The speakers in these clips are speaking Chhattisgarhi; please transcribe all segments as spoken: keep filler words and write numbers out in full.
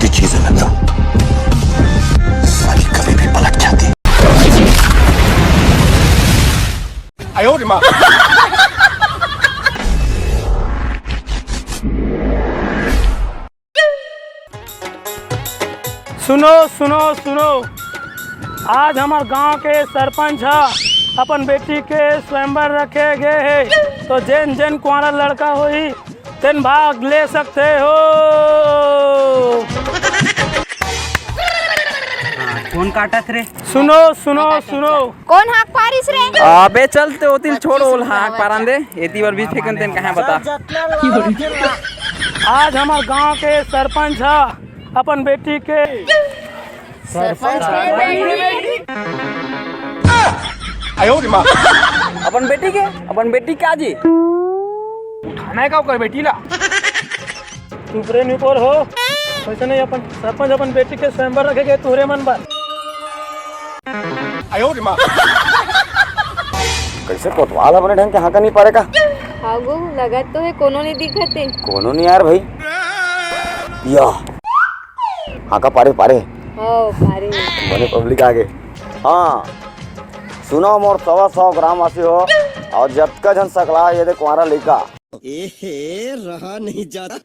चीजें मैं तो आगे कभी भी पलट जाती। सुनो, सुनो, सुनो, आज हमर गांव के सरपंच ह अपन बेटी के स्वयंवर रखे गे हे, तो जेन जेन कुंवारा लड़का होही, तेन भाग ले सकते हो। हाँ, फोन काटत रे। सुनो, सुनो, सुनो। कौन हाक पारिस रे? अबे चल ते ओतिल छोड़, ओल हाक पारन दे। एती बर बीच फेंकन तेन कहाँ बता। आज हमर गांव के सरपंच ह अपन बेटी के सरपंच अपन बेटी के, अपन बेटी का जी? उठाना है का ओकर बेटी ला? चुप रे न्यूपोर हो। वैसे नहीं, अपन सरपंच अपन बेटी के स्वयंवर रखे गे तोरे मन बर। कैसे कोतवाल ह बने ढंग के हाँका नहीं पारे का? हागो, लगत तो है कोनो नहीं दिखत है। कोनो नहीं यार भाई। या हाँका पारे पारे। हो पारे। बने पब्लिक आगे। हाँ, सुनो मोर सवा सौ ग्रामवासी हो, और जतका झन सकला ये दे कुंवारा लइका, एहे, रहा नहीं जाता।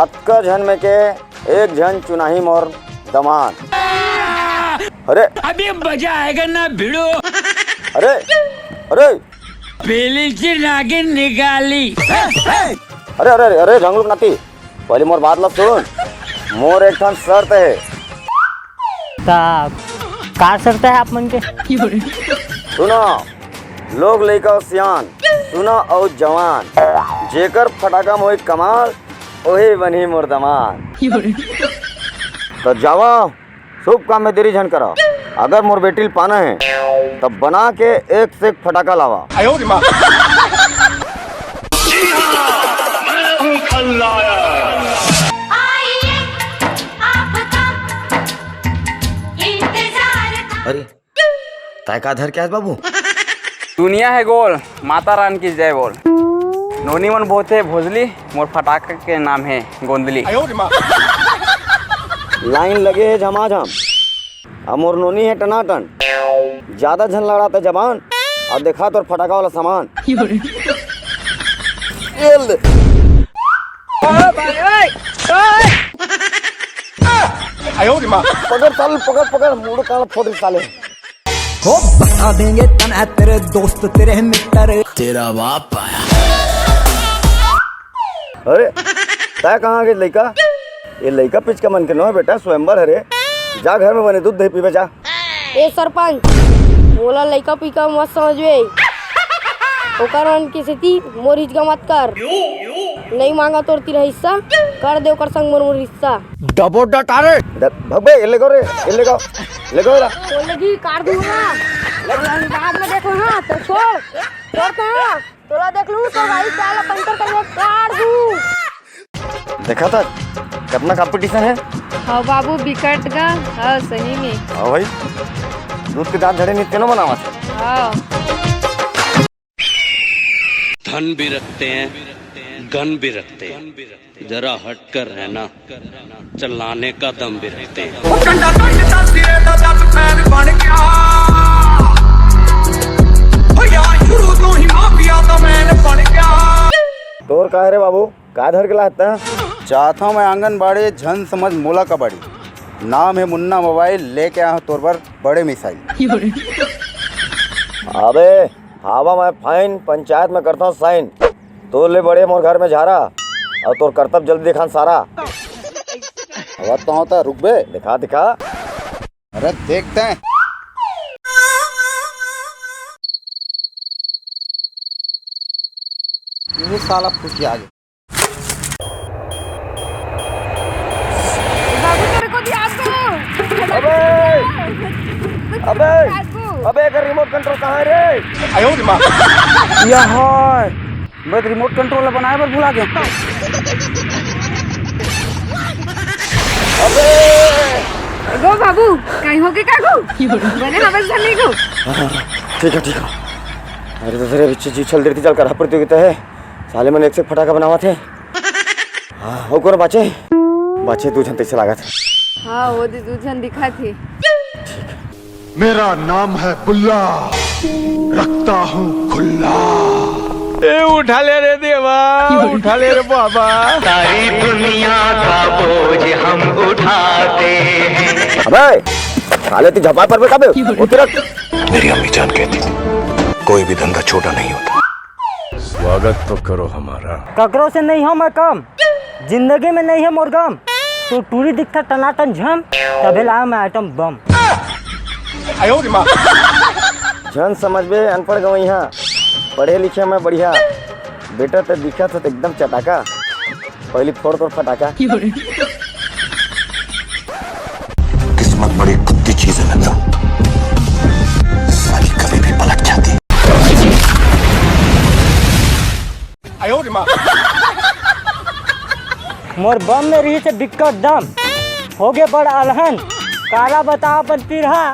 अतका झन में के एक झन चुनाही मोर दमाद। अरे अभी मजा आएगा ना भिड़ो। अरे अरे पहले से नागिन निकाली। अरे अरे अरे अरे झंगलुक नाती, पहले मोर बात ला सुन। मोर एक ठन शर्त है। ता का शर्त है आप मन के? सुनो लोग लइका अउ सियान, सुनो अउ जवान, जेकर फटाका में होई कमाल, ओही बनही मोर दमाद। तो जावा, शुभ काम में देरी झन करा। अगर मोर बेटी ल पाना है, तब बना के एक से एक फटाका लावा। आइए, आपका इंतजार था। अरे, तय का धर के आज बाबू? दुनिया है गोल, माता रान की जय बोल। नोनी मन बोलते भोजली, मोर फटाका के नाम है गोंदली। लाइन लगे है झमाझम, अब मोर नोनी है टनाटन। ज्यादा झन लड़ाता जबान, अब देखा तोर फटाका वाला सामान। ये ले। पकड़ साल, पकड़, पकड़, मुड़ काला फोड़ साले। हो बता देंगे तन है तेरे दोस्त तेरे मित्र। अरे, तय कहाँ गे लइका? ये लइका पिचका मन के नो है बेटा, स्वयंवर हरे। जा घर में बने दूध दही पीबे जा। ए सरपंच, मोला लइका पिका मत समझबे। ओकर मन के सेती मोर हिचका मत कर। नहीं मांगा तोर तीर हिस्सा, कर दे ओकर संग मोर मोर हिस्सा। डबो डट आ रे। ड-, भग बे, ये ले गो रे, ये ले गो। ले गो रा। बोलेगी काट दूंगा। बाद में देखो हाँ, तो छोड़, छोड़ तो हाँ। तोला देख लूं, तो गाड़ी चाला पंचर करके काट दूं। देखा था कितना कंपटीशन है। हाँ बाबू, बिकट गा। हाँ, सही में। हाँ भाई, दूध के दांत झड़े नहीं, तेनो बनावा था। हाँ। धन भी रखते हैं, गन भी रखते हैं, जरा हट कर रहना, चलाने का दम भी रखते हैं। तोर का है रे बाबू, का धर के लाता? चाहता हूँ मैं आंगनबाड़ी, झन समझ मोला कबाड़ी। नाम है मुन्ना मोबाइल, लेके आया हूँ तोर बर बड़े मिसाइल। अबे, हावा मैं फाइन, पंचायत में करता हूँ साइन। तोर ले बड़े मोर घर में झारा, और तोर करतब जल्दी दिखान सारा। हवा तो होता, रुक बे। दिखा, दिखा। अरे देखते हैं। ये साला फुटिया आ गया। बाबू, तेरे को दिया आपको। अबे! अबे! अबे, एकर रिमोट कंट्रोल कहाँ है रे? या हाय, मैं तो रिमोट कंट्रोल बनाए बर भुला गया। गो बाबू, कहीं होके का गो? बने हवस धनी गो। ठीक है, ठीक है। अरे तो तेरे पीछे जी छल देती चल कर प्रतियोगिता है। साले मन एक से एक फटाका बनावा थे। हाँ, ओकर बाचे। पाछे दू झन तइसे लागत हे। हाँ, वो दे दू झन दिखत हे। मेरा नाम है बुल्ला, रखता हूँ खुल्ला। ए उठा ले रे देवा, उठा ले रे बाबा। सारी दुनिया का बोझ हम उठाते हैं। अबे साले, तू झपाय पर कबे उतरत। मेरी अम्मी जान कहती थी, कोई भी धंधा छोटा नहीं होता। स्वागत तो करो हमारा। ककरो से नहीं हो मैं कम, जिंदगी में नहीं है मोर गम। तू टूरी दिखता टनाटन झम, तभे लाया मैं आइटम बम। झन समझबे अनपढ़ गवइहा, पढ़े लिखे मैं बढ़िया। बेटा ते दिखत हे एकदम चटाका, पहली फोड़ तोर फटाका। किस्मत बड़ी कुत्ती चीज है नंदू, साली कभी भी पलट जाती है। मोर बम में रही से बिक्कट दम, होगे बड़ अलहन, काला बता अपन पिरहा,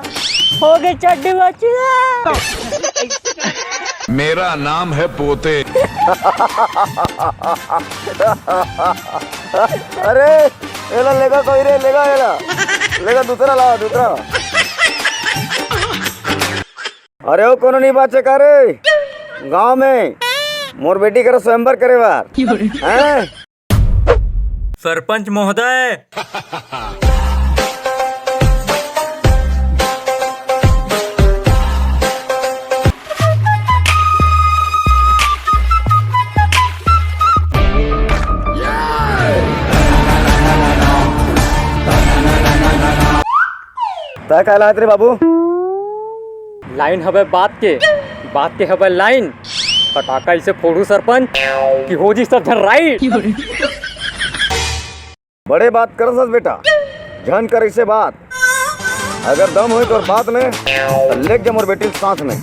होगे चड्डी बचिया। मेरा नाम है पोते। अरे एला लेगा कोई रे, लेगा एला, लेगा दूसरा लावा, दूसरा। अरे ओ कोनो नहीं बाचे का रे गांव में मोर बेटी करा स्वयंवर करे बार, हैं? सरपंच महोदय। तय कहलात रे बाबू। लाइन हवे बात के, बात के हवे लाइन। फटाका इसे फोड़ू सरपंच कि हो जी सब झन राइट। बड़े बात करस बेटा, झन कर इसे बात। अगर दम होई तोर बात में तो लेके जा मोर बेटी ल साथ में।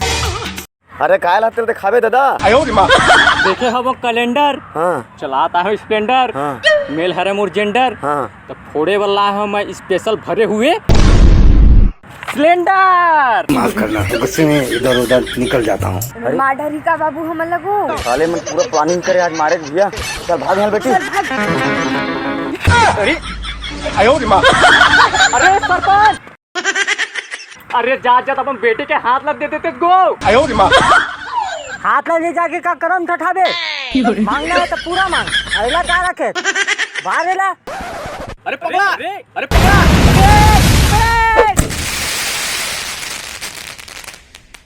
अरे काय ला तेल दिखावे दादा। देखे हवो कैलेंडर, हाँ चलाता है स्प्लेंडर। हाँ मेल हरे मोर जेंडर, हाँ। तो फोड़े वाला है मैं स्पेशल भरे हुए सिलेंडर। माफ करना, गुस्से में इधर उधर निकल जाता हूँ। मार डरी का बाबू हमन लगो। साले मन पूरा प्लानिंग करे आज मारे के भैया। चल भाग यहाँ बेटी। अरे अरे सरपंच, अरे जात जात अपन बेटे के हाथ लग दे देते गो। हाथ ला ले जाके का करम ठठाबे? मांगना है तो पूरा मांग, अइला का रखे? बाहर एला। अरे पकड़ा, अरे पकड़ा।